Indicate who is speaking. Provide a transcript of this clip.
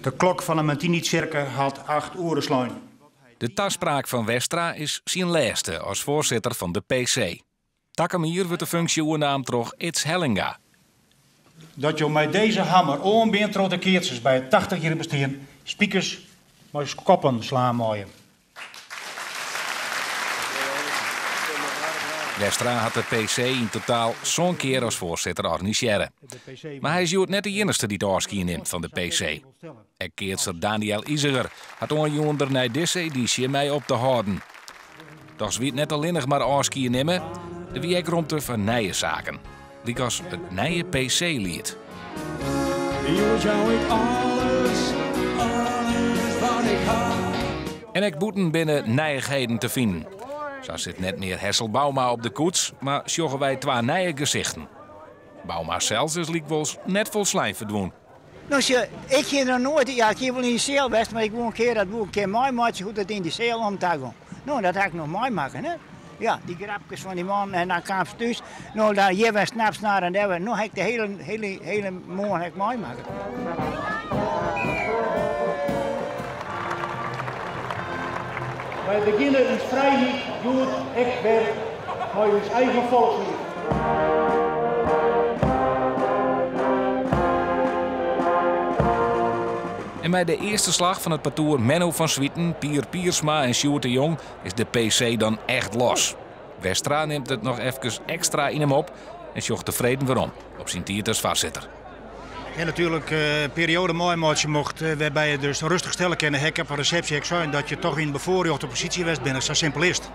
Speaker 1: De klok fan de Martinitsjerke hat acht oere slein.
Speaker 2: De taspraak fan Westra is syn lêste as foarsitter fan de PC. Takom jier wurdt de funksje oernaam troch Ids Hellinga.
Speaker 1: Dat jo mei dizze hammer oanbean troch de keatsers by it tachtichjierrich bestean spikers mei skoppen slaan meie.
Speaker 2: Westra hat de PC yn totaal sân kear as foarsitter organisearre. Mar hy is hjoed net de iennichste dy't ôfskie nimt fan de PC. Ek keatser Daniël Iseger hat oanjûn der nei dizze edysje mei op te hâlden. Dochs wie it net allinnich mar ôfskie nimme, der wie ek romte foar nije saken, lykas it nije PC-liet.
Speaker 3: Hjoed jou ik alles, alles wat ik ha.
Speaker 2: En ek bûten binne nijichheden te finen. Sa sit net mear Hessel Bouma op de koets, mar sjogge wy twa nije gesichten. Bouma sels is lykwols net folslein ferdwûn.
Speaker 4: No sjoch, ik hie noch noait, ja ik hie wol yn de seal west, mar ik woe in kear dat woe ik in kear meimeitsje hoe't it yn dy seal om ta gong. No, dat ha ik noch meimakke, hè. Ja, dy grapkes fan dy man en dan kaamst thús, no dan hjir wer snaps naar en dêr wer, no ha ik de hele, hele, hele moarn ha ik meimakke.
Speaker 1: Wy begjinne ús frijheid hjoed ek wer mei ús eigen folksliet.
Speaker 2: En mei de earste slach fan it partoer Menno van Zwieten, Pier Piersma en Sjoerd de Jong is de PC dan echt los. Westra nimt it noch efkes ekstra yn him op en sjocht tefreden werom op syn tiid as foarsitter.
Speaker 1: En natuerlik in perioade meimeitsje mocht wêrby je dus rêstich stelle kinne, ha ik op de resepsje ek sein dat je toch yn in befoarrjochte posysje west binne, sa simpel is it.